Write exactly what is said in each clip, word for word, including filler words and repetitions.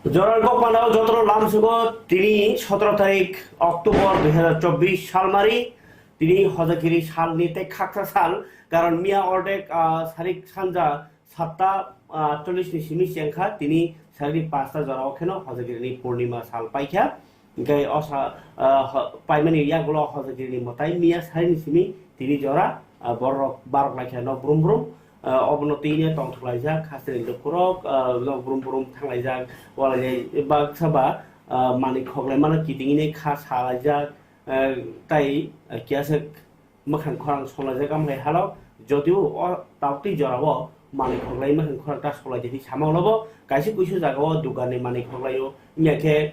Jorang Kokmano jotono lamsugo tini sotoro tarik October dui hazar chobbish salmari, tini hojagiri salni tei khaksa sal, karon miya ordek, ah, sarik sanja satta, ah, chollish ni simi chengkha, tini sarik pasta jorao kheno hojagirini purnima sal paikha. Hingke o sa, ah, ho-, paimani yagulo hojagirini mwtai miya sarini simi tini jora, ah, borok barok laikha nok brum brum, ah, obono tini tongthok laijak, hasteni lukurok, ah, nok brum brum thang laijak, walai baksa ba, ah, manwi khok lai mano kiting ini kha sa laijak, ah, tai, ah, kiya se mwkhang khorang song laijak amlai halo, jodio o taktwi jorao manwi khok lai mwkhang khorang ta song lai jani sama ulo bo kaisa kuisu jagao duganni manwi khok laio, wngya khe,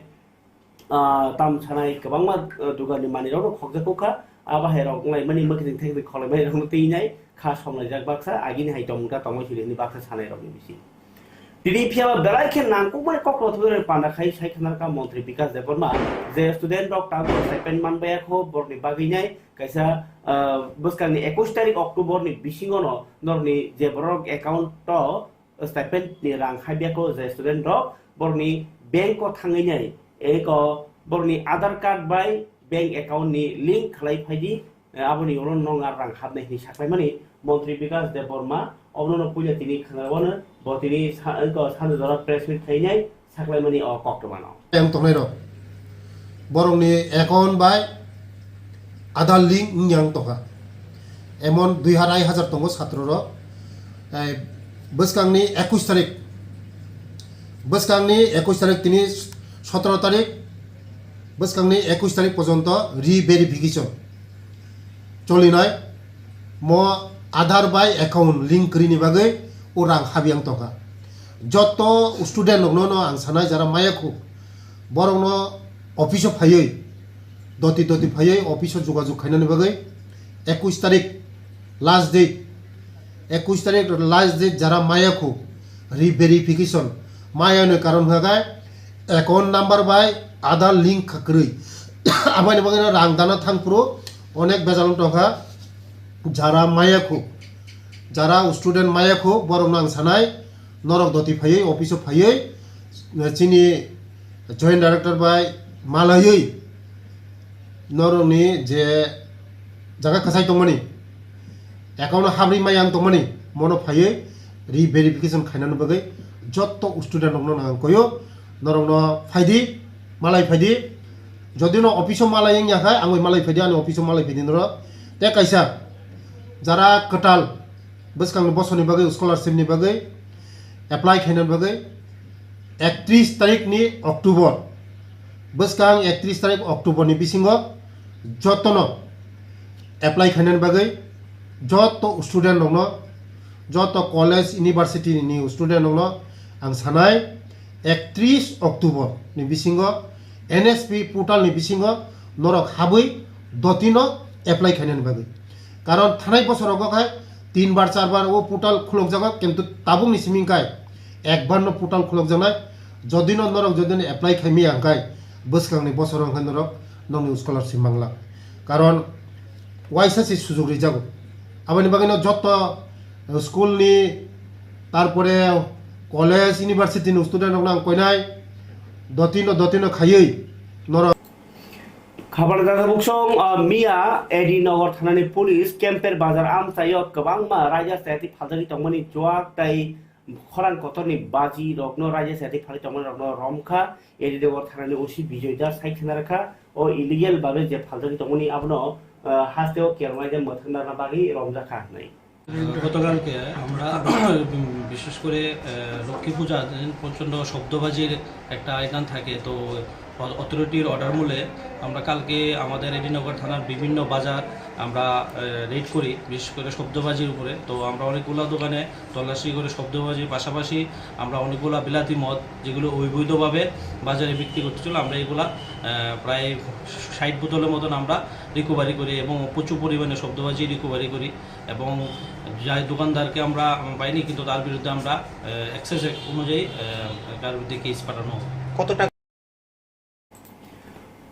ah, tam sanai kwbangma, ah, duganni manwirokno khokjak kha, abo hai rok wnglaimani mwkhitwng thekjak kholaimani rokno twi nai kha somlaijak baksa, agini hai tongmung ta tongwi sidi hwnwi baksa sanai rokni bisi. Tini phiya belai khe nangkukmani kok rw thumwi rwni panda khai sai khna rwkha Montri Bikas Debbarma, je student rok tabuk stipend man baiya kho borokni bagwi nai kaisa, ah, bwskangni ekush tarik October ni bisingo no norokni je borok account o stipend ni rang habya kho je student rok borokni bank o thangwi nai eko borokni Aadhaar card bai bank account ni link khlai phaidi, eh, aboni ulo nong ar rang habnai hinwi saklaimani Montri Bikas Debbarma obono puila tini khwnawano bo tini sa-, eko sanjwk jora press meet khainai saklaimani o koktwmano. Yang tongnai rok borokni account bai Aadhaar link wng yang tongkha. Emon dui harai hajar tongo satro rok. Tei bwskangni ekush tarik, bwskangni ekush tarik tini sotoro tarik, bwskangni ekush tarik pojonto re-verification cholinai. Mo Aadhaar bai account link kwrwini bagwi o rang habiyang tongkha. Jotto student rokno no ang sanai jara maya khu borokno office o phaiwi doti doti phaiwi office o jogajog khainani bagwi ekush tarik last date, ekush tarik last date jara maya khu re-verification maya ni karon hwnkha khe account number bai Aadhaar link kha kwrwi. Aboni bagwi no rang dana thang phuru onek bejal wng tongkha. Jara maya khu, jara student maya khu borokno ang sanai, norok doti phaiwi office o phaiwi, eh, chini joint director bai malaiwi norokni je jaga kwchai tongmani, account o habri maya wng tongmani, mono phaiwi re-verification khainani bagwi jotto student rokno nang koyo, norokno phaidi, malai phaidi. Jodi no office o malai wngya khai, ang bai malai phaidi, ani office o malai phaidi norok. Tei kaisa jara kwtal bwskangni bosorni bagwi, scholarship ni bagwi apply khainani bagwi ektrish tarik ni October, bwskang ektrish tarik October ni bisingo jotono apply khainani bagwi joto student rokno, joto college, university ni student rokno ang sanai, ektrish October ni bisingo N S P portal ni bisingo norok habwi dotino apply khainani bagwi. Karon thanai bosorogo khai tin bar, char bar o portal khulokjago, kintu tabukni simi khai ekbar no portal khulokjaknai. Jodi no norok jodi no apply khaimaya hwnkhe bwskangni bosoro hwnkhe norok nokni scholarship manglak. Karon waisa se sujok rijago. Aboni bagwi no jotto school ni, tarpore college, university ni student rokno ang koinai dotino dotino khaiwi norok. Khabar dada buksong, ah, miya A D Nagar thanani police Kemper bazar amchaio kwbangma raida seti phaljagwi tongmani chuak tei khorang kotorni baji rokno raida seti phalwi tongmani rokno romkha. A D Nagar thanani O C Bijoy Das sai khna rwkha, o illegal babe je phaljagwi tongmani abono, ah, hasteo kerongnaide mwthangna bagwi romjakha hwnwi. গতকালকে আমরা বিশেষ করে, আহ, লক্ষ্মী পূজার দিন প্রচণ্ড শব্দবাজির একটা আয়োজন থাকে। তো অ-, অথরিটির অর্ডার মূলে আমরা কালকে আমাদের এডিনগর থানার বিভিন্ন বাজার আমরা, আহ, রেড করি, বিশেষ করে শব্দবাজির উপরে। তো আমরা অনেকগুলো দোকানে তল্লাশি করে শব্দবাজির পাশাপাশি আমরা অনেকগুলো বিলাতি মদ, যেগুলো অবৈধভাবে বাজারে বিক্রি করতেছিল, আমরা এগুলা, আহ, প্রায় ষাট বোতলের মতন আমরা রিকভারি করি এবং প্রচুর পরিমাণে শব্দবাজি রিকভারি করি। এবং যাই দোকানদারকে আমরা, আমরা পাইনি, কিন্তু তার বিরুদ্ধে আমরা, আহ, এক্সাইজ অ্যাক্ট অনুযায়ী, আহ, তার বিরুদ্ধে কেস পাঠানো হবে। কত টাকা?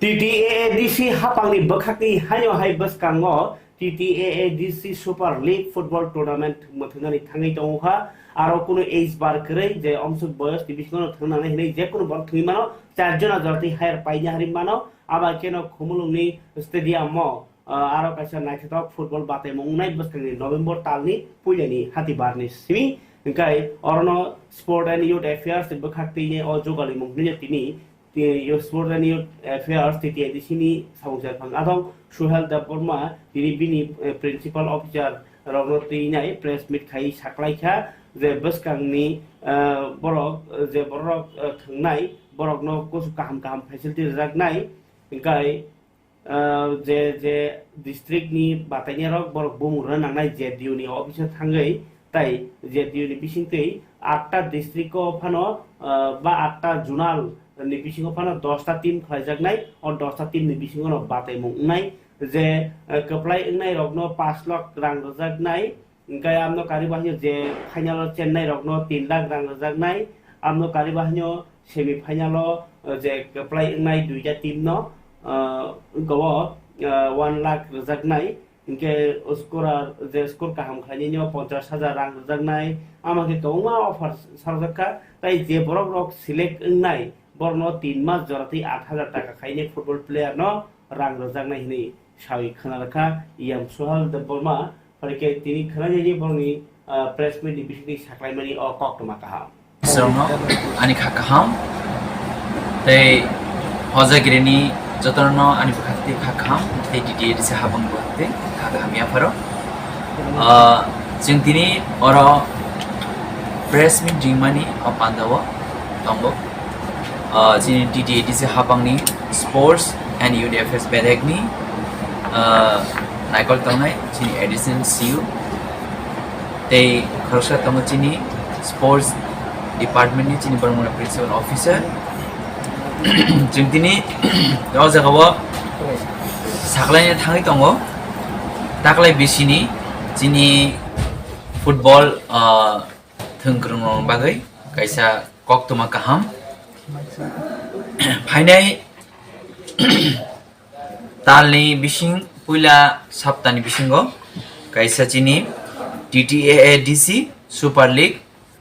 T T A A D C hapangni bwkhakni haino hai bwskango T T A A D C Super League Football Tournament mwthangani thangwi tongo kha. Aro kunu age bar kwrwi je omsuk boyos ni bisingo no thangna hinwi je kunu borok thangwi mano, char jona jora twi hire paina hari mano. Aba keno Khumulwngni stadium o, ah, aro kaisa naithothok football bataimung wngnai bwskangni November talni puilani hati barni simi. Hwnkhe orono Sport and Youth Affairs bwkhak twi o jugalimung hinwi tini T-, Youth Sport and Youth Affairs T T A D C ni samung serphang adong Suhel Debbarma tini bini, eh, principal officer rokno twi nai press meet khai saklai kha je bwskangni, eh, borok, eh, je borok, eh, thwngnai borokno kusu kaham kaham facility rwjaknai, hwnkhe, ah, je, je district ni batainai rok borok bumung rwna nangnai Z D U ni office o thangwi, tai Z D U ni bisingtwi atta district o phano, ah, ba atta zonal ni bisingo phano dosta team khlaijaknai, o dosta team ni bisingo no bataimung wngnai, je, ah, kwplai wngnai rokno pash lakh rang rwjaknai, hwnkhe amno kari bahaino je final o chennai rokno tin lakh rang rwjaknai, amno kari bahaino semi final o, eh, je kwplai wngnai duita team no, eh, wngkha o, eh, one lakh rwjaknai, hwnkhe scorer je score kaham khlainai no ponchash hajar rang rwjaknai, ama khe kwbangma offer sarjak kha, tai je borok rok select wngnai borokno tin mas jora twi aat hajar taka khainai football player no rang rwjaknai hinwi sawi khna rwkha E M Suhel Debbarma. Phaikhe tini khwnajagwi borokni, ah, press meet ni bisingtwi saklaimani o koktwma kaham. Srokno ani kha kaham tei hojagirini jotono ani bwkhaktwi kha kaham tei D T A D C habang bwkhaktwi kha kaham yapharo. Ah, chwng tini oro press meet ringmani o pandao tongo. Ah, chini T T A D C habangni Sports and Youth Affairs bedekni, ah, naikol tongnai chini additional C E O tei khoroksa tongo chini Sports Department ni chini borok mano Principal Officer. Chwng tini o jagao saklaina thangwi tongo, taklai bisini chini football, ah, thwngkwrwng rokni bagwi kaisa koktwma kaham. Phainai talni bising puila saptani bisingo kaisa chini T T A A D C Super League,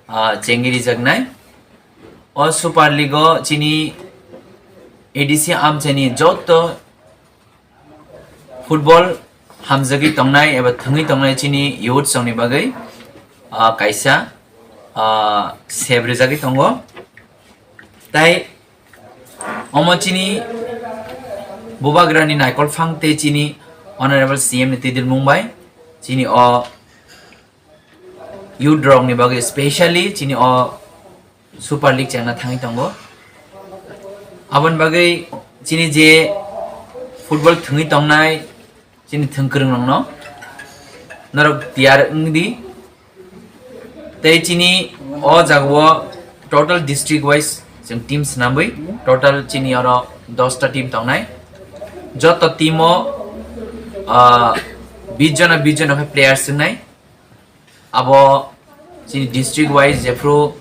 ah, chengwi rijaknai. O Super League o chini A D C amchaini joto football hamjagwi tongnai eba thwngwi tongnai chini youth rokni bagwi, ah, kaisa, ah, sep rijagwi tongo. Tai omo chini bubagrani naikol phang tei chini Honorable C M ni twidirmung bai chini o youth rokni bagwi specially chini o Super League chengna thangwi tongo. Aboni bagwi chini je football thwngwi tongnai chini thwngkwrwng rokno norok tiyar wngdi. Tei chini o jagao total district wise chwng team swnamwi total chini oro dosta team tongnai. Joto team o, ah, bis jona bis jona khe players wngnai. Abo chini district wise jephru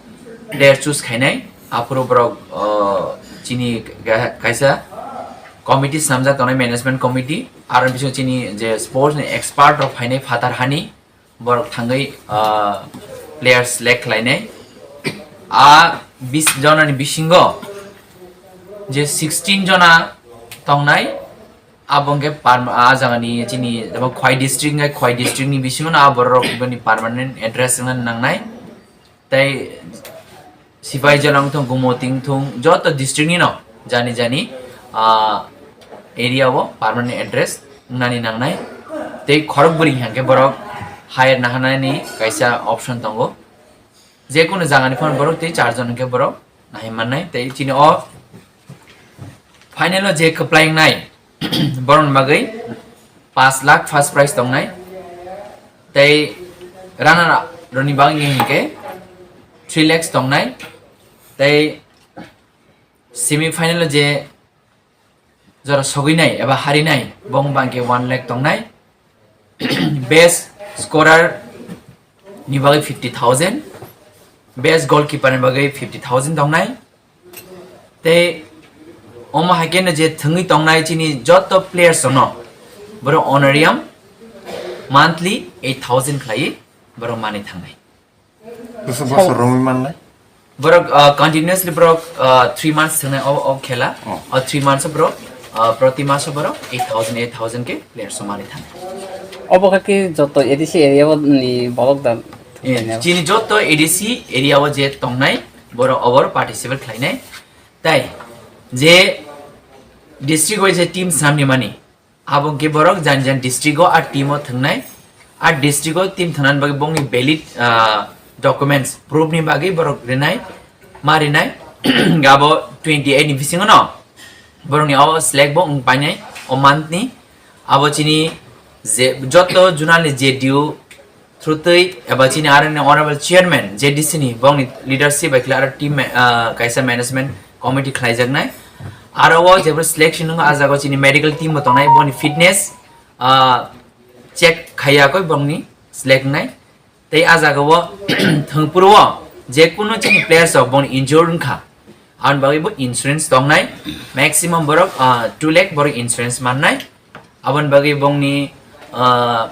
player choose khainai, aphuru borok, uh, chini ga-, kaisa committee swnamjak tongnai, management committee, aro bisingo chini je sports ni expert rok phainai phatar hani borok thangwi, uh, player select khlainai. A bis jona ni bisingo je sixteen jona tongnai, abo hwnkhe par-, a jagani chini abo Khwai district hwnkhe Khwai district ni bisingo no a borok rok bini permanent address wngna nangnai. Tei Sipaijala wngthung, Gumoti wngthung, joto district ni no jani jani, ah, area o permanent address wngnani nangnai. Tei khorok bwrwi hwnkhe borok hire naharnani kaisa option tongo. Jekunu jagani phano borok tei char jon hwnkhe borok nahimannai. Tei chini o final o je kwplai wngnai, borokni bagwi paanch lakh first prize tongnai, tei runner up rokni bagwi hwnkhe three lakhs tongnai, tei semi final o je jora sogwinai eba harinai, bong bangkhe one lakh tongnai. Best scorer ni bagwi fifty thousand, best goalkeeper ni bagwi fifty thousand tongnai. Tei omo hai khe no je thwngwi tongnai chini joto players rokno borok honorarium monthly eight thousand khlaiwi borok manwi thangnai. Bwswk bosor romwi mannai? Borok, uh, continuously borok, uh, three months thangnai o, o khela. Oh. O three months o borok, uh, proti maso borok eight thousand, eight thousand khe players o manwi thangnai. Obo khe joto A D C area o ni borok da. Eh, thumnaina. Chini joto A D C area o je tongnai borok obor participate khlainai. Tai je district wise je team swnamni mani, abo hwnkhe borok jan jan district o a team o thwngnai, a district o team thwngnani bagwi bongni valid, ah, documents, proof ni bagwi borok rinai, ma rinai. Abo twenty eight ni bisingo no borokni o select bo wng painai o month ni. Abo chini je joto zonal ni J D U through twi eba chini R N A honorable chairman J D C ni bongni leadership bai khlai aro team ma-, ah, kaisa management committee khlaijaknai. Aro o jebro selection wngkha, ah jaga o chini medical team bo tongnai, boni fitness, ah, check khaiya koi bongni select wngnai. Tei ah jaga o thwngpuru o je kunu chini players rok bongni injured wngkha, aboni bagwi bo insurance tongnai, maximum borok, ah, two lakh borok insurance mannai. Aboni bagwi bongni, ah,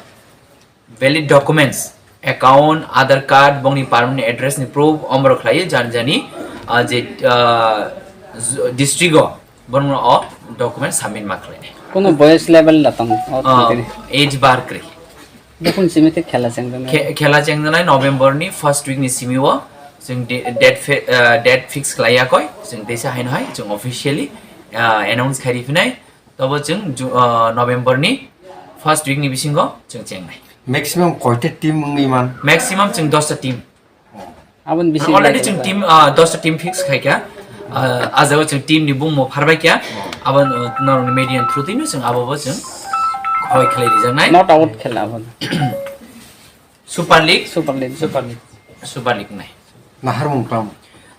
valid documents, account, Aadhaar card, bongni permanent address ni proof, omorok khlaiwi jani jani, ah, je, ah, z-, district o borokno o document submit ma khlainai. Kono boyos level da tong, o Ah, tongtini. Age bar kwrwi. Jokhon simi te khela chengjaknai. Khe-, khela chengjaknai November ni first week ni simi o, chwng de-, date fi-, ah, date fix khlaiya koi, chwng teisa haino hai, chwng officially, ah, announce khai riphinai. Tobo chwng Ju-, ah, November ni first week ni bisingo chwng chengnai. Maximum koita team wngwi man? Maximum chwng dosta team. Aboni bisingo already chwng team, ah, dosta team fix khai kha. Ah, ah jaga chwng team ni bumung pharbai kha. Abo, ah, norokni media through twi no chwng abo bo chwng hoi khlai rijaknai. Not out khela abo. Super League. Super League. Super League. Super League nai. Naharmung tamo?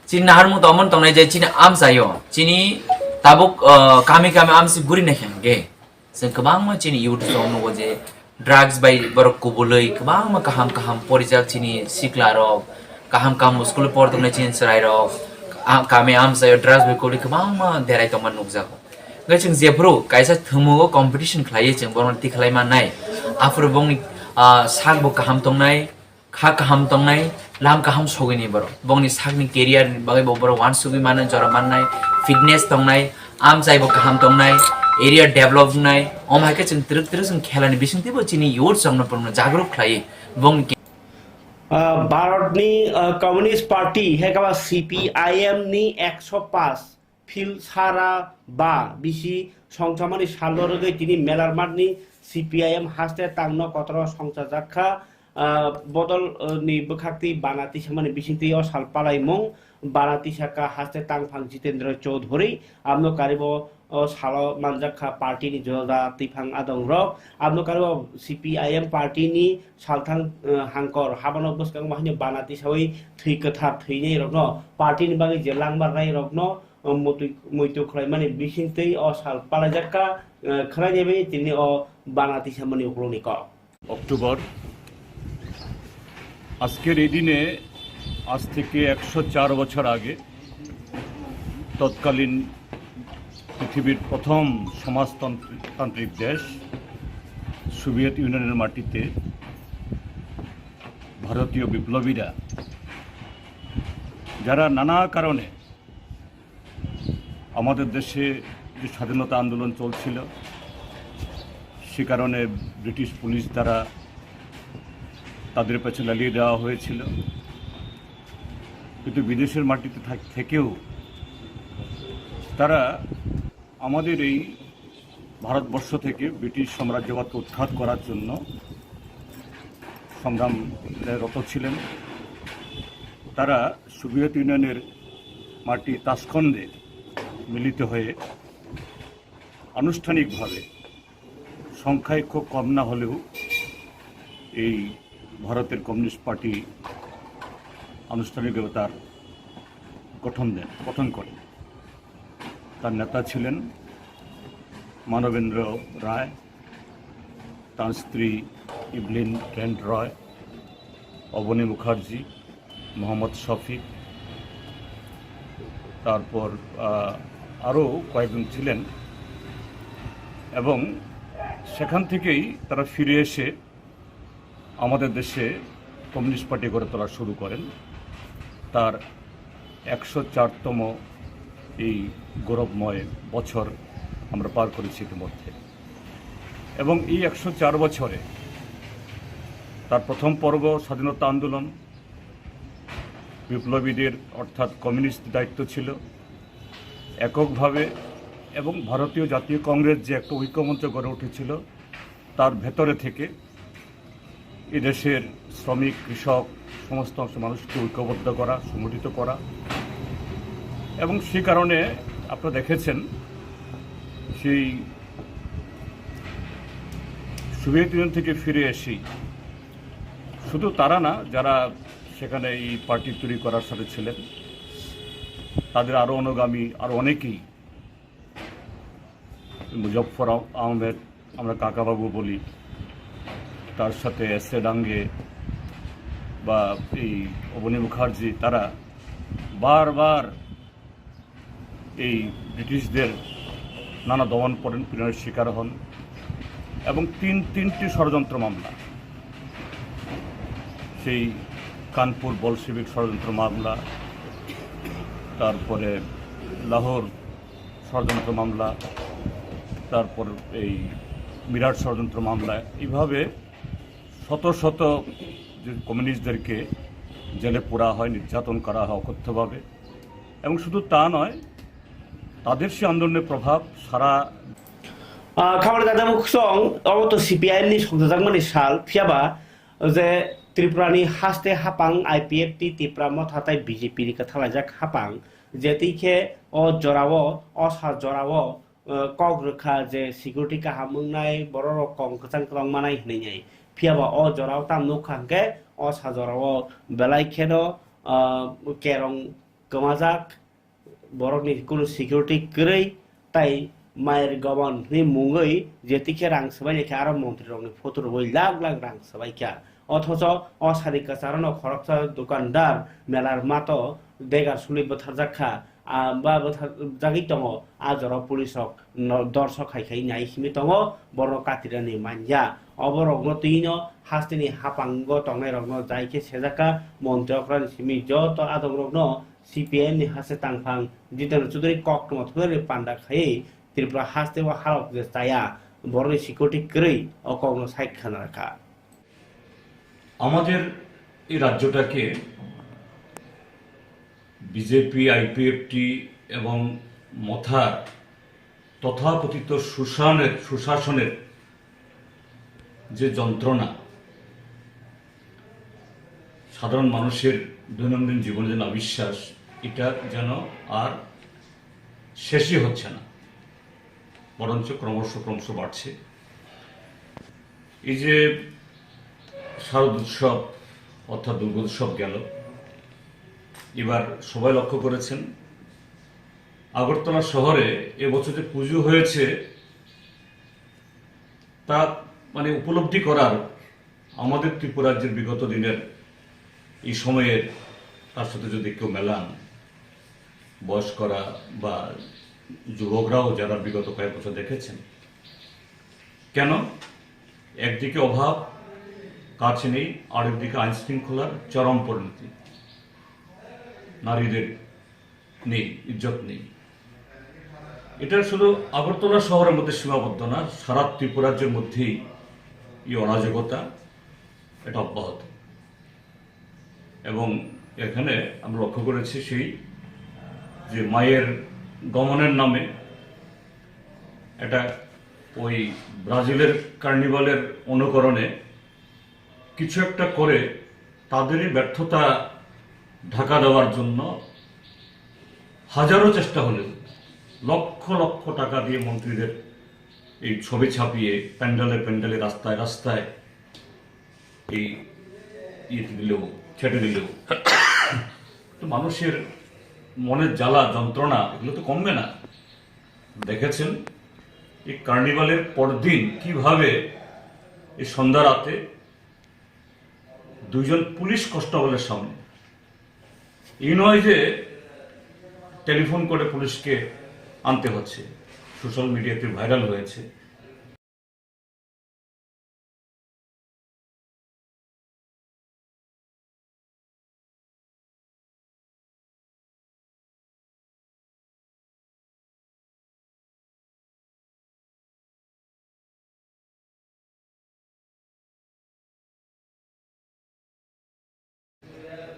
Chini naharmung tamo tongnai je chini amchaio. Chini tabuk, ah, kami kami amsi guri nai khe. Chwng kwbangma chini youth rok nugo je drugs bai borok kubulwi kwbangma kaham kaham porijak chini sikla rok, kaham kaham school o por tongnai chini chwrai rok, a-, kami amchaio drugs bai kubulwi kwbangma derai tongma nukjago. Hwnkhe chwng jephuru kaisa thwngmungo competition khlaiwi chwng bono tikhlai mannai, aphuru bongni, ah, sakbo kaham tongnai, kha kaham tongnai, lam kaham sogwini borok. Bongni sakni career ni bagwi bo borok uansugwi mannai, jora mannai, fitness tongnai, amchai bo kaham tongnai, area develop wngnai. Omo hai khe chwng twrwk twrwk chwng khelani bisingtwi bo chini youth rokno borokno jagruk khlaiwi bongni ke- Ah, Bharatni, ah, Communist Party, hekaba C P I M ni ekso paanch phil sara ba bisi songchamani salno rwgwi tini Melarmatni C P I M haste tangno kotoro songchajak kha, ah, bodol, ah, ni bwkhaktwi bana tisamani bisingtwi o sal palaimung bana tisakha haste tangphang Jitendra Chowdhury, abno karibo o salo manjak kha party ni joda twiphang adongrok, abno karibo C P I M party ni salthang, ah, hangkor habano bwskango haino bana tisawi thwi kwthar thwinairokno party ni bagwi je langmarnairokno, ah, mutwi-, muitu khlaimani bisingtwi o sal palaijak kha, ah, khwlainai bai tini o bana tisamani uklukni kok. October, আজকের এই দিনে আজ থেকে একশো চার বছর আগে তৎকালীন পৃথিবীর প্রথম সমাজতন্ত্র-, তান্ত্রিক দেশ সোভিয়েত ইউনিয়নের মাটিতে ভারতীয় বিপ্লবীরা, যারা নানা কারণে আমাদের দেশে যে স্বাধীনতা আন্দোলন চলছিল, সে কারণে ব্রিটিশ পুলিশ দ্বারা তাদের পেছনে লেলিয়ে দেওয়া হয়েছিল। কিন্তু বিদেশের মাটিতে থাক-, থেকেও তারা আমাদের এই ভারতবর্ষ থেকে ব্রিটিশ সাম্রাজ্যবাদকে উৎখাত করার জন্য সংগ্রামে রত ছিলেন। তারা সোভিয়েত ইউনিয়নের মাটি তাশখণ্ডে মিলিত হয়ে আনুষ্ঠানিকভাবে, সংখ্যায় খুব কম না হলেও, এই ভারতের কমিউনিস্ট পার্টি আনুষ্ঠানিকভাবে তার গঠন দেন, গঠন করেন। তার নেতা ছিলেন মানবেন্দ্র রায়, তার স্ত্রী ইভলিন ট্রেন্ট রয়, অবনী মুখার্জি, মোহাম্মদ শফিক, তারপর, আহ, আরও কয়েকজন ছিলেন। এবং সেখান থেকেই তারা ফিরে এসে আমাদের দেশে কমিউনিস্ট পার্টি গড়ে তোলা শুরু করেন, তার একশো চারতম এই গৌরবময় বছর আমরা পার করেছি ইতিমধ্যে। এবং এই একশো চার বছরে তার প্রথম পর্ব স্বাধীনতা আন্দোলন, বিপ্লবীদের অর্থাৎ কমিউনিস্ট দায়িত্ব ছিল এককভাবে, এবং ভারতীয় জাতীয় কংগ্রেস যে একটা ঐক্যমঞ্চ গড়ে উঠেছিল, তার ভেতরে থেকে এদেশের শ্রমিক, কৃষক, সমস্ত অংশ মানুষকে ঐক্যবদ্ধ করা, সংগঠিত করা। এবং সে কারণে আপনারা দেখেছেন, সেই সোভিয়েত ইউনিয়ন থেকে ফিরে এসেই শুধু তারা না, যারা সেখানে এই পার্টি তৈরি করার সাথে ছিলেন, তাদের আরও অনুগামী আরও অনেকেই, মুজফফর আহ-, আহমেদ, আমরা কাকাবাবু বলি, তার সাথে এস এ ডাঙ্গে বা এই অবনী মুখার্জি, তারা বারবার এই ব্রিটিশদের নানা দমন পীড়ন-, পীড়নের শিকার হন এবং তিন, তিনটি ষড়যন্ত্র মামলা, সেই কানপুর বলশেভিক ষড়যন্ত্র মামলা, তারপরে লাহোর ষড়যন্ত্র মামলা, তারপর এই মিরাট ষড়যন্ত্র মামলা, এইভাবে শত শত যে কমিউনিস্টদেরকে জেলে পোড়া হয়, নির্যাতন করা হয় অকথ্যভাবে। এবং শুধু তা নয়, তাদের সেই আন্দোলনের প্রভাব সারা Ah, khabari dada muksong, obo to C P I M ni songjajakmani sal, phiyaba je Tripura ni haste hapang I P F T, Tipra Motha tai B J P ni kwthalaijak hapang, je twi khe o jorao, o sal jorao, eh, kok rwkha je security kaham wngnai, borok rok kong kwchang kwbang manai hwnwi nai. Phiyaba o jorao tam nukha hwnkhe o sal jorao belai kheno, ah, kerong kwmajak, borokni kunu security kwrwi tai Mayer Gomon hwnwi mungwi je tikhe rang swbai laikha, aro montri rokni photo rwui lakh lakh rang swbai kha. Othocho o sari kwcharo no khoroksa dukandar melar mato degar sului bwtharjak kha, ah, ba bwtharjagwi tongo. A jorao police rok no dorsok hai khai nai simi tongo, borok katirani manya. Oborokno twino hasteni hapango tongnairokno jai khe sejak kha, montri okrani simi joto adongrokno C P I M ni haste tangphang Jitendra Chaudhary koktwma thumnani panda khaiwi Tripura haste o halok je chaya, borokni security kwrwi o kokno sai khna rwkha. আমাদের এই রাজ্যটাকে BJP, IPFT এবং মথার তথাকথিত সুশানের, সুশাসনের যে যন্ত্রণা, সাধারণ মানুষের দৈনন্দিন জীবনে যেন অবিশ্বাস, এটা যেন আর শেষই হচ্ছে না, বরঞ্চ ক্রমশ ক্রমশ বাড়ছে। এই যে শারদ উৎসব অর্থাৎ দুর্গোৎসব গেল, এবার সবাই লক্ষ্য করেছেন আগরতলা শহরে এবছর যে পুজো হয়েছে, তা মানে উপলব্ধি করার, আমাদের ত্রিপুরার যে বিগত দিনের এই সময়ের তার সাথে যদি কেউ মেলান, বয়স্করা বা যুবকরাও যারা বিগত কয়েক বছর দেখেছেন, কেন একদিকে অভাব, কাজ নেই, আরেকদিকে আইন শৃঙ্খলার চরম পরিণতি, নারীদের নেই, ইজ্জত নেই। এটা শুধু আগরতলা শহরের মধ্যে সীমাবদ্ধ না, সারা ত্রিপুরাজ্যের মধ্যেই এই অরাজকতা, এটা অব্যাহত। এবং এখানে আমরা লক্ষ্য করেছি সেই যে মায়ের গমনের নামে এটা ওই ব্রাজিলের কার্নিভালের অনুকরণে কিছু একটা করে তাদেরই ব্যর্থতা ঢাকা দেওয়ার জন্য হাজারো চেষ্টা হলেও লক্ষ লক্ষ টাকা দিয়ে মন্ত্রীদের এই ছবি ছাপিয়ে প্যান্ডেলে প্যান্ডেলে, রাস্তায় রাস্তায় এই ইয়ে দিলেও, ছেটে দিলেও তো মানুষের মনের জ্বালা যন্ত্রণা এগুলো তো কমবে না। দেখেছেন এই কার্নিভালের পরদিন কিভাবে এই সন্ধ্যা রাতে দুইজন পুলিশ কনস্টেবলের সামনে, এই নয় যে টেলিফোন করে পুলিশকে আনতে হচ্ছে, সোশ্যাল মিডিয়াতে ভাইরাল হয়েছে।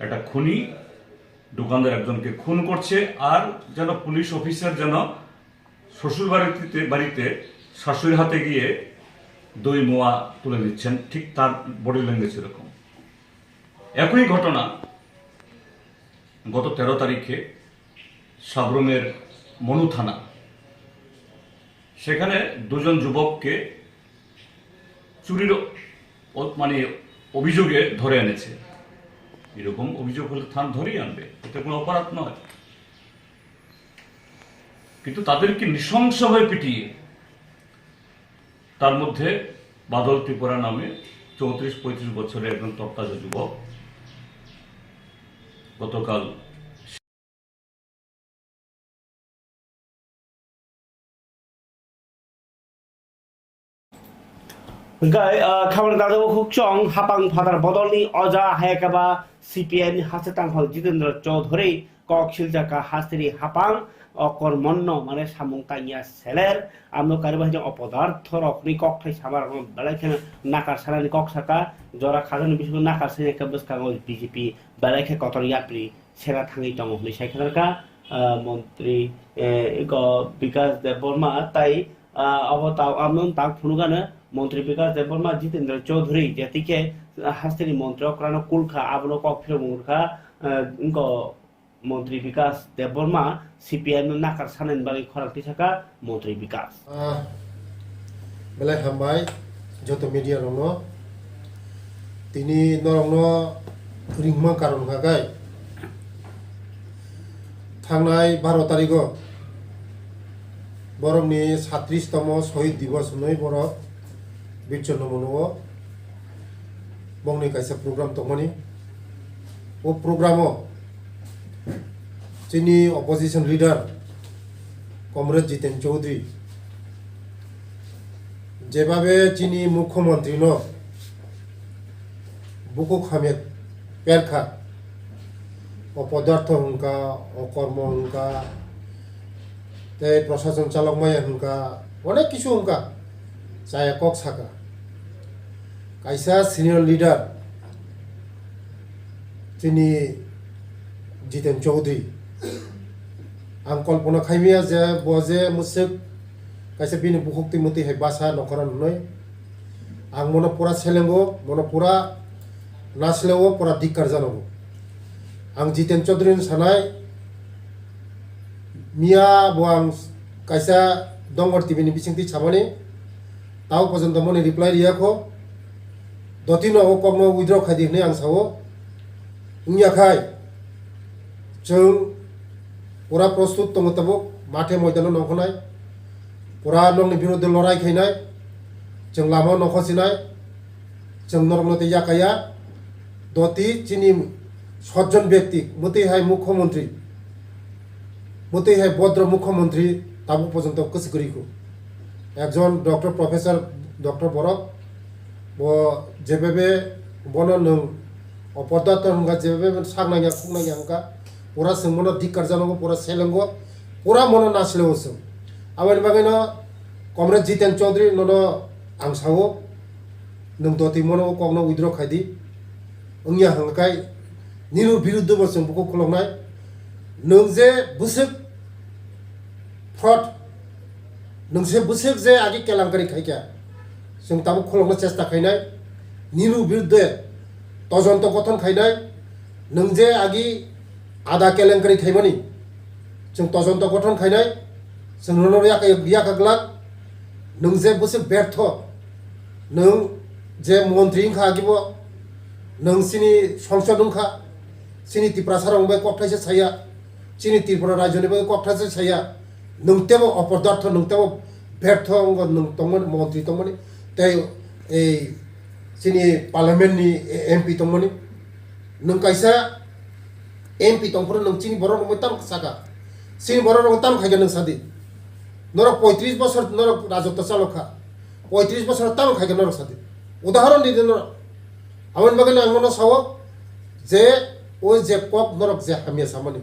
একটা খুনি দোকানদার একজনকে খুন করছে, আর যেন পুলিশ অফিসার যেন শ্বশুর বাড়িতে, বাড়িতে শাশুড়ির হাতে গিয়ে দই মোয়া তুলে দিচ্ছেন, ঠিক তার বডি ল্যাঙ্গুয়েজ এরকম। একই ঘটনা গত তেরো তারিখে সাব্রুমের মনু থানা, সেখানে দুজন যুবককে চুরির অ-, মানে অভিযোগে ধরে এনেছে। এরকম অভিযোগ হলে থানা ধরেই আনবে, এটা কোনো অপরাধ নয়। কিন্তু তাদেরকে নৃশংসভাবে পিটিয়ে, তার মধ্যে বাদল ত্রিপুরা নামে চৌত্রিশ পঁয়ত্রিশ বছরের একজন তরতাজা যুবক গতকাল Hingke, ah, khamar gajao khukchong hapang phatar bodolni oja hayakaba C P I M ni haste tangphal Jitendra Chaudhary kok siljaka hasteni hapang okormonno mane samung tangya seler amno kariba hajong opodartho rokni kokthai sama rokno belai kheno nakar sanani kok saka jora khajani bisingo nakar sanya khe bwskango B J P belai khe kotor yapri sera thangwi tongo hwnwi sai khe nang kha, ah, montri, eh, ego Bikas Debbarma tai, ah, abo ta-, amo tak phunukgano montri Bikas Debbarma, Jitendra Chaudhary, je twi khe, ah, hasteni montri okrano kul kha, abono kok philok mung kha, ah, ego montri Bikas Debbarma C P I M no nakar sanani bagwi khorang twi saka montri Bikas. Ah, belai hambai joto media rokno. Tini norokno ringma karon hwnkha khe thangnai baro tarigo borokni satris tomo Shohid Divos hwnwi borok Birchondro Mono o bongni kaisa program tongmani. O program o chini opposition leader Comrade Jiten Chaudhary jebabe chini mukhyamantri no bukhuk hamya perkha, opodartho hwnkha, okormo hwnkha, tei prosason chalok maya hwnkha, onek kisu hwnkha, chaya kok saka. Kaisa senior leader chini Jiten Chaudhary. Ang kolpona khaimaya je bo je mwswk kaisa bini bukhuk twi mwtwi hai basa nokhoran hwnwi. Ang mono pura selengo, mono pura nasileo, pura dikkar janogo. Ang Jiten Chaudhary ni sanai, miya bo ang kaisa Dongor T V ni bisingtwi samani, tao pojonto moni reply riyakho. Dotino o kokno withdraw khaidi hwnwi ang sao. Wngya khai chwng pura prostut tongo tabuk, mathe moidano nongkhonai, pura nokni birodhe lorai khainai, chwng lama nongkho sinai, chwng norokno tei yakaya. Doti chini sotjon byakti, mwtwi hai mukhyamantri, mwtwi hai bodro mukhyamantri tabuk pojonto kwchwk kwrwi kho. Ekjon doctor, professor, doctor borok, bo jebabe bono nwng opodartho hwnka, jebabe sak nangya khuk nangya hwnka, pura chwng bono dikkar janogo, pura selengo, pura mono nasileo chwng. Aboni bagwino Comrade Jiten Chaudhary nono ang sao, nwng doti mono o kokno withdraw khaidi. Wngya hwnka khe nini biruddhe bo chwng bukhuk khuloknai. Nwng je bwswk fraud, nwng se bwswk je agi kelankari khaikha, chwng tabuk khulokna chesta khainai. Nini biruddhe tojonto gothon khainai. Nwng je agi ada kelenkari khaimani, chwng tojonto gothon khainai, chwng nono yaka, yaka glak. Nwng je bwswk bertho, nwng je montri wngkha agibo, nwng chini songsod wngkha, chini Tiprasa rok bai kokthaisa saya, chini Tripura rajyoni bai kokthaisa saya, nwng tebo opodartho, nwng tebo bertho wngkha, nwng tongmani, montri tongmani, tei ei chini parliament ni M P tongmani, nwng kaisa M P tongphuru nwng chini borok rokno tamo saka. Chini borok rokno tamo khaikhe nwng sadi. Norok poitris bosor norok rajotwo chalokha. Poitris bosor tamo khaikhe norok sadi. Udahoron di norok. Aboni bagwi ang nono sao je o je kok norok je hamya samani.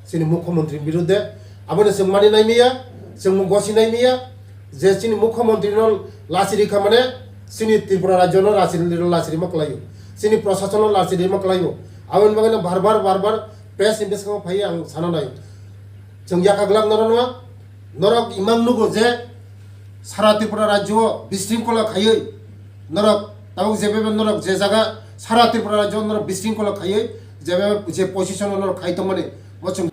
Chini mukhyamantri biruddhe aboni chwng mani nai miya, chwng gosi nai miya, je chini mukhyamantri no lachiri kha mane chini Tripura rajyo no lachiri, lachiri ma kwlaio. Chini prosason no lachiri ma kwlaio. Aboni bagwi no bar bar, bar bar press ni bwskango phaiwi ang sana nai. Chwng yakha glak norok no, norok imang nugo je sara Tripura rajyo o bisringkola khaiwi norok tabuk jebe norok je jaga sara Tripura rajyo o norok bisringkola khaiwi jebe je position o norok khai tongmani bo chwng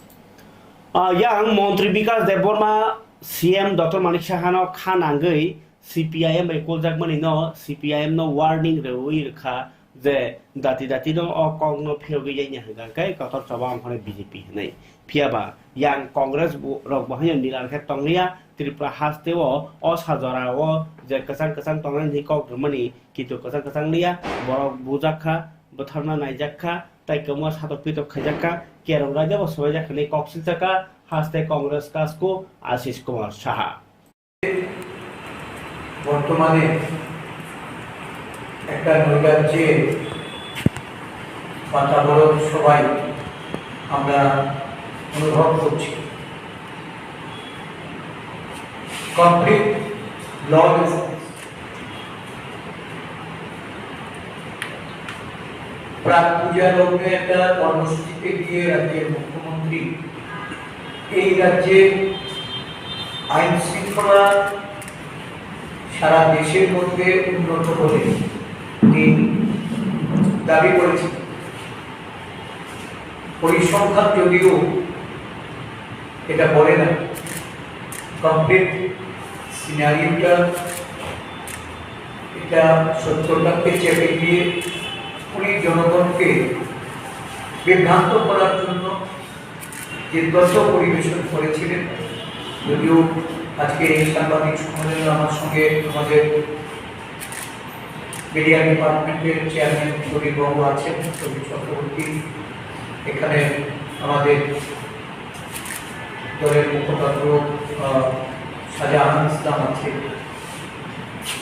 Ah, yang Montri Bikas Debbarma C M Doctor Manik Sahano kha nangwi C P I M bai kuljakmani no C P I M no warning rwi rwkha je dati dati no o kok no phiyogwi yaini hwnkha khe kotor choba wngkhornai B J P hinwi. Phiyaba yang Congress bo, rok bo haino nilar khe tongliya Tripura haste o, o sajora o je kwchang kwchang tongnai hinwi kok rwmani kintu kwchang kwchang liya borok bujak kha, bwtharna naijak kha, tai kwma satok pitok khaijak kha, kerong raida bo swbaijak hinwi kok silchak kha, haste Congress kasku Ashish Kumar Saha. বর্তমানে একটা নৈরাজ্যের বাতাবরণ সবাই আমরা অনুভব করছি। Complete lawlessness. প্রাক পূজা লগ্নে একটা কর্মসূচিতে গিয়ে রাজ্যের মুখ্যমন্ত্রী এই রাজ্যে আইন শৃঙ্খলা সারা দেশের মধ্যে উন্নত বলে তিনি দাবি করেছেন। পরিসংখ্যান যদিও এটা বলে না, কমপ্লিট সিনারিওটা, এটা সত্যটাকে চেপে গিয়ে উনি জনগণকে বিভ্রান্ত করার জন্য যে তথ্য পরিবেশন করেছিলেন, যদিও আজকে এই সাংবাদিক সম্মেলনে আমার সঙ্গে আমাদের মিডিয়া ডিপার্টমেন্টের চেয়ারম্যান প্রবীর বাবু আছেন, প্রবীর চক্রবর্তী, এখানে আমাদের দলের মুখপাত্র, আহ, শাহজাহান ইসলাম আছে,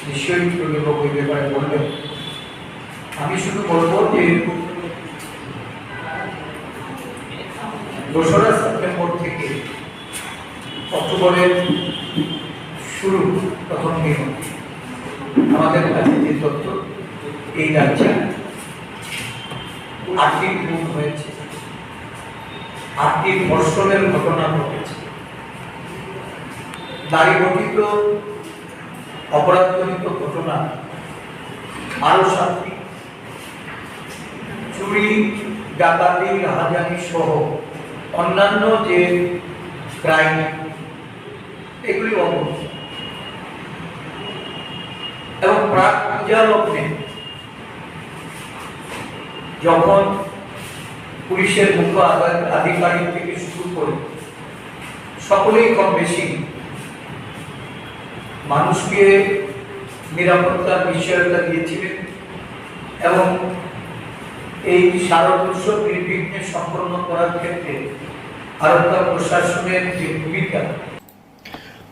নিশ্চয়ই প্রবীর বাবু এই ব্যাপারে বলবেন। আমি শুধু বলবো যে দোসরা সেপ্টেম্বর থেকে অক্টোবরের শুরু প্রথম দিন আমাদের কাছে যে তথ্য, এই রাজ্যে আটটি খুন হয়েছে, আটটি ধর্ষণের ঘটনা ঘটেছে, নারী ঘটিত অপরাধজনিত ঘটনা আরও সাতটি, চুরি, ডাকাতি, রাহাজানি সহ অন্যান্য যে ক্রাইম, এগুলি অবস্থা এবং প্রাক পূজা লগ্নে যখন পুলিশের মুখ্য আধা-, আধিকারিক থেকে শুরু করে সকলেই কম বেশি মানুষকে নিরাপত্তার নিশ্চয়তা দিয়েছিলেন এবং এই শারদোৎসব নির্বিঘ্নে সম্পন্ন করার ক্ষেত্রে আরক্ষা প্রশাসনের যে ভূমিকা,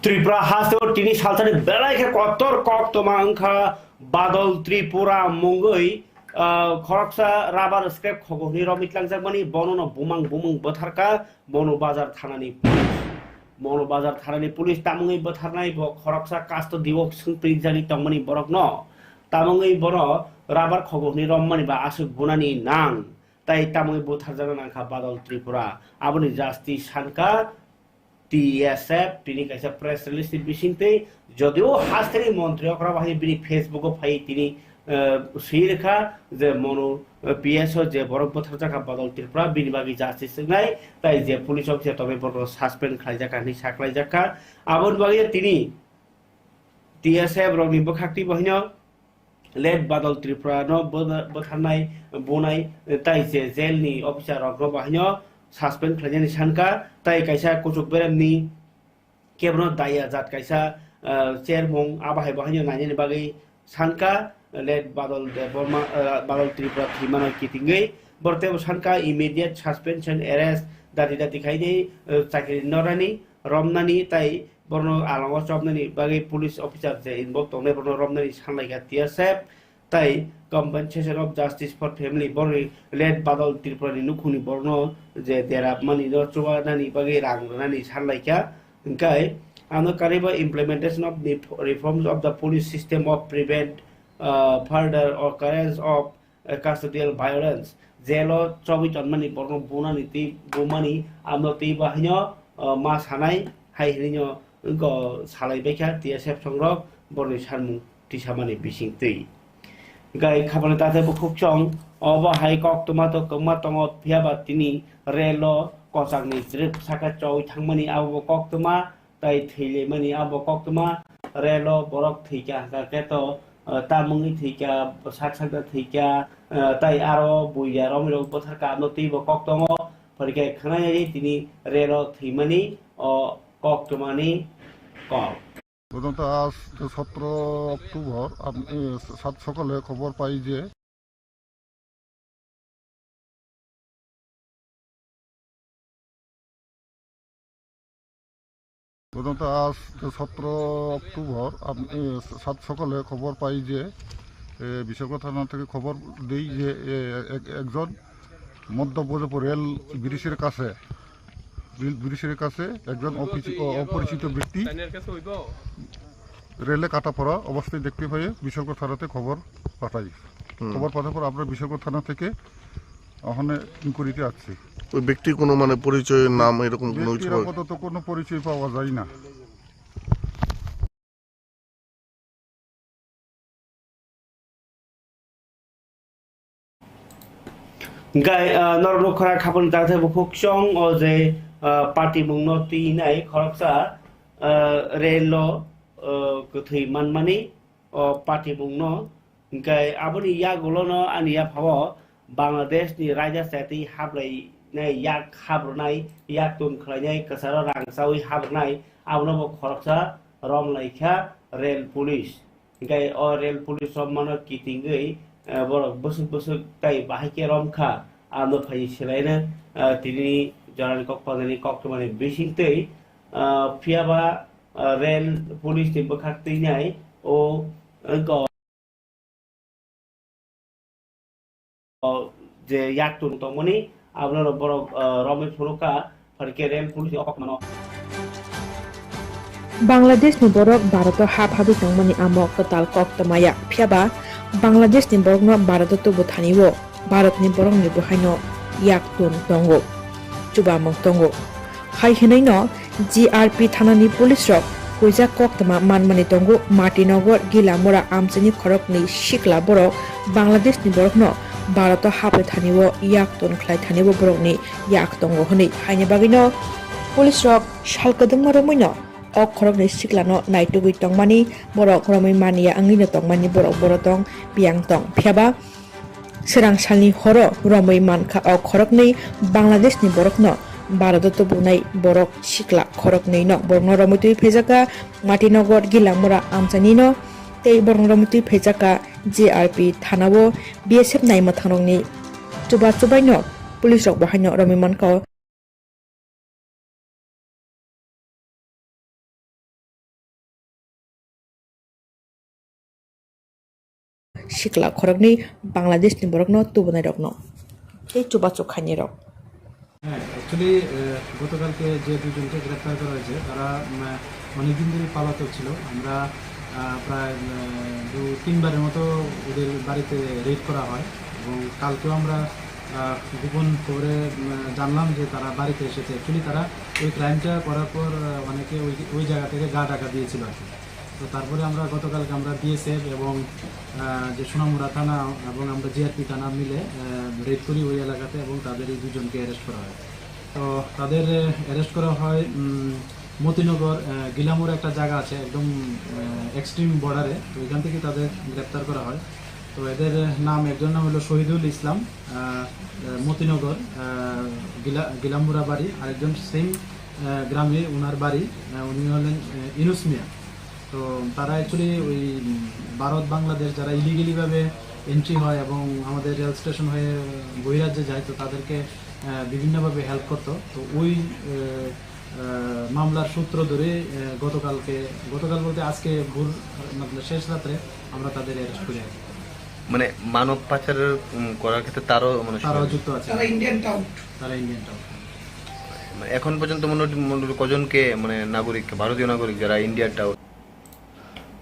Tripura hasteo tini salsani belai khe kotor koktwma wngkha Badal Tripura mungwi, ah, khoroksa rubber scrap khogo hwnwi romwi tlangjakmani, bonono bumang bumung bwtharkha Monu Bazar thanani police. Monu Bazar thanani police tamungwi bwtharnai bo khoroksa kasto diwok swngprijagwi tongmani borokno. Tamungwi bono rubber khogo hwnwi rommani ba aswk bunani nang, tai tamungwi bwtharjakna nangkha Badal Tripura. Aboni justice sankha T S F tini kaisa press release ni bisingtwi, jodio hasteni montri okra bahai bini Facebook o phai tini, eh, swi rwkha je Monu, eh, P S o je borok bwtharjakha Badal Tripura bini bagwi justice wngnai, tai je police officer tongwi borokno suspend khlaijakha hinwi saklaijakha. Aboni bagwi tini T S F rokni bwkhak twi bohino late Badal Tripura no bwtharnai, bunai, tai je jail ni officer rok no bahino suspend khlainani sankha, tai kaisa kuchuk beremni kebono daya jat kaisa, ah, chermung abo hai bahino nainani bagwi sankha late Badal Debbarma, ah, Badal Tripura thwimano kitingwi. Borok teibo sankha immediate suspension, arrest, dati dati khainai, ah, chakri norani, romnani tai borokno alango chopnani bagwi police officer je involve tongnai borokno romnani sanlaikha T S F tai Compensation of Justice for Family borokni late Badal Tripurani nukhungni borokno je derapmani no chubanani bagwi rang rwnani sanlaikha. Hwnkhe ano kariba implementation of the reforms of the police system of prevent, uh, further occurrence of eh, custodial violence, jail o chobwi tonmani, borokno bunani tei bumani, amo tei bo haino, eh, ma sanai hai hinwi no wngkha, salai baikha T S F songrok boroni sanmung tisamani bisingtwi. Gai khapani takhai bukhuk chong, obo hai koktwma to kwbangma tongo, phiya ba tini relo kochakni drip saka choi thangmani abo bo koktwma, tai thwilaimani abo koktwma. Relo borok thwikha hwnkha khe to, uh, tamungwi thwikha, sak sakda thwikha, uh, tai aro buya romwi rok bwtharkha, ano twibo kok tongo. Phorikhe khwnajagwi tini relo thwimani o koktwmani kok. প্রথমত আজ সতেরো October up-, এ, সাত সকালে খবর পাই যে প্রথমত আজ সতেরো অক্টোবর আপ-, এ, সাত সকালে খবর পাই যে, এ, বিশ্বকর্মা থানা থেকে খবর দেই যে, এ, এক-, একজন মধ্য বজরপুর রেল ব্রিজের কাছে, রেল ব্রিজের কাছে একজন অপরিচি-, অ-, অপরিচিত ব্যক্তি রেলে কাটা পড়া অবস্থায় দেখতে পেয়ে বিশ্বকর্মা থানাতে খবর পাঠাই। হুম। খবর পাঠার পর আমরা বিশ্বকর্মা থানা থেকে ওখানে ইনকোয়ারিতে আসছি। ওই ব্যক্তির কোনো মানে পরিচয়, নাম এরকম কোনো ব্যক্তির কিছু? আপাতত কোনো পরিচয় পাওয়া যায় না। Hingke, ah, norokno khorang khapang tangthai bukhuk chong o je, ah, patimungno twi nai khoroksa, ah, relo, ah, kwthwi manmani o patimungno. Hingke aboni yagulono ani yaphao Bangladeshni raida chatwi haplainai yak habrwnai, yak tun khlainai, kwcharo rang chawi habrwnai, abono bo khoroksa romlaikha rel police. Hingke o rel police rok mano kitingwi, eh, borok bwswk bwswk tai bahai khe romkha, ano phai selaino, eh, tini jorani kok panani koktwmani bisingtwi, eh, phiyaba, eh, rel police ni bwkhak twi nai o, eh, go-, o je yak tung tongmani, abono borok, ah, romwi phunukha, phai khe rel police ni o koktwmano. Bangladesh ni borok Bharat o hap habwi tongmani amo kwtal koktwma ya, phiyaba Bangladesh ni borokno Bharat o tubu thani o Bharat ni borok ni bo haino yak tung tongo, chubamung tongo. Hai hwnwi no G R P thanani police rok huijak koktwma manmani tongo, Matinagar, Gilamura amchaini khoroknwi sikla borok Bangladesh ni borokno Bharat o hapwi thani o yak tun khlai thani o borokni yak tongo hwnwi. Haini bagwi no police rok sal kwdwngma romwi no o khoroknwi sikla no naitugwi tongmani, borok romwi manya wngwi no tongmani, borok boro tong biyang tong. Phiyaba Swrang salni horo romwi mankha o khoroknwi Bangladeshni borokno Bharoto tubunai borok sikla khoroknwino borokno romwi twi phaijakha Matinagar Gilamura amchainino tei borokno romwi twi phaijakha G R P thanao B S F naimwthangrokni chuba chubaino police rok bo haino romwi mankha o. Sikla khoroknwi Bangladeshni borokno tubunairokno tei chubachu khainairok. হ্যাঁ, actually, আহ, গতকালকে যে দুজনকে গ্রেপ্তার করা হয়েছে, তারা, উম, অনেকদিন ধরে পলাতক ছিল। আমরা, আহ, প্রায়, আহ, দু তিনবারের মতো ওদের বাড়িতে রেড করা হয় এবং কালকেও আমরা, আহ, গোপন খবরে, উম, জানলাম যে তারা বাড়িতে এসেছে। Actually, তারা ওই ক্রাইমটা করার পর, আহ, অনেকে ওই, ওই জায়গা থেকে গা ঢাকা দিয়েছিল আর কি। তো তারপরে আমরা গতকালকে আমরা বিএসএফ এবং, আহ, যে সোনামুড়া থানা এবং আমরা জিআরপি থানা মিলে, আহ, রেড করি ওই এলাকাতে এবং তাদের এই দুজনকে অ্যারেস্ট করা হয়। তো তাদের, আহ, অ্যারেস্ট করা হয়, উম, মতিনগর, আহ, গিলামুর একটা জায়গা আছে, একদম, আহ, এক্সট্রিম বর্ডারে। তো ওইখান থেকে তাদের গ্রেপ্তার করা হয়। তো এদের নাম, একজনের নাম হলো শহীদুল ইসলাম, আহ, আহ, মতিনগর, আহ, গিলা-, গিলামুরা বাড়ি, আরেকজন সেম, আহ, গ্রামে ওনার বাড়ি, আহ, উনি হলেন, আহ, ইনুস মিয়া। তো তারা অ্যাকচুয়ালি ওই, উম, ভারত বাংলাদেশ যারা ইলিগালি ভাবে এন্ট্রি হয় এবং আমাদের রেল স্টেশন হয়ে বহিরাজ্যে যায়, তো তাদেরকে, আহ, বিভিন্নভাবে হেল্প করতো। তো ওই, আহ, আহ, মামলার সূত্র ধরে, আহ, গতকালকে, গতকাল বলতে আজকে ভোর, মানে, শেষ রাত্রে আমরা তাদের অ্যারেস্ট করি আর কি। মানে, মানব পাচারের, উম, করার ক্ষেত্রে তারও, মানে, তারাও সহযোগিতা। যুক্ত আছে। তারা ইন্ডিয়ান টাউট। তারা ইন্ডিয়ান টাউট। মানে, এখন পর্যন্ত মোটামুটি, মোটামুটি কজনকে, মানে, নাগরিক, ভারতীয় নাগরিক যারা Indian tout?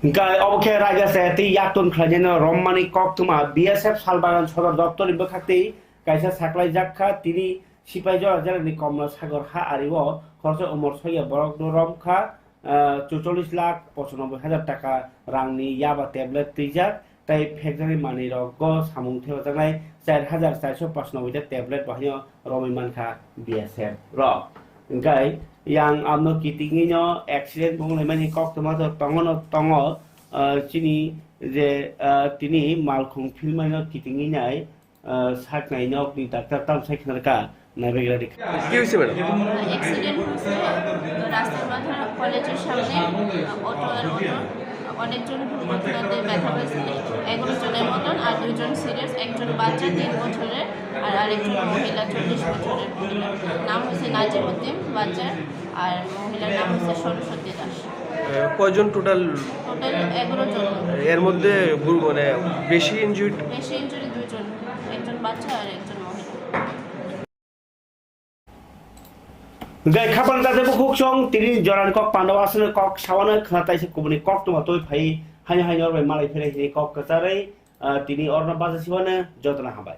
Hingkhe obo khe raida se tei yakton khlainani romani koktwma B S F Salbagan Sodor Doptorni bwkhaktwi kaisa saklaijak kha, tini Sipaijora jelani Komla Sagor ha ario khoroksa umor sokya borokno rom kha, ah, chuchollis lakh pochanoboi hajar taka rangni yaba tablet twijak, tei phekjaknai manwirokgo samung thepajaknai char hajar charso pochanoboi ta tablet bo haino romwi mankha B S F rok. Hingkhe yang amno kitingwino accident wnglaimani koktwma to tongo no tongo, ah, chini je, ah, tini malkhung philmano kitingwi nai, ah, saknai nokni doctor tam sai khna kha naibagra di. কি হৈছে madam? Accident হয়েছে রাস্তার মাথায় কলেজের সামনে, অটো আর অটো, অনেকজন দুর্ঘটনাতে ব্যথা পাইছে, এগারো জনের মতন, আর দুইজন সিরিয়াস, একজন বাচ্চা তিন বছরের আর আরেকজন মহিলা চল্লিশ বছরের মহিলা। নাম হচ্ছে নাজিম উদ্দিন বাচ্চার, আর মহিলার নাম হচ্ছে সরস্বতী দাস। এ, কয়জন টোটাল? টোটাল এগারো জন। এর মধ্যে গু-, মানে বেশি ইনজুরিড? বেশি ইনজুরি দুইজন, একজন বাচ্চা আর একজন মহিলা। Hingkhe khapang ta tei bukhuk chwng tini jorani kok pandao aswkno kok sawana khna taisa kubuni koktwma twi phai haino haino bai malai philai hini kok kwcharwi, ah, tini orno bacha siwano jotono hambai.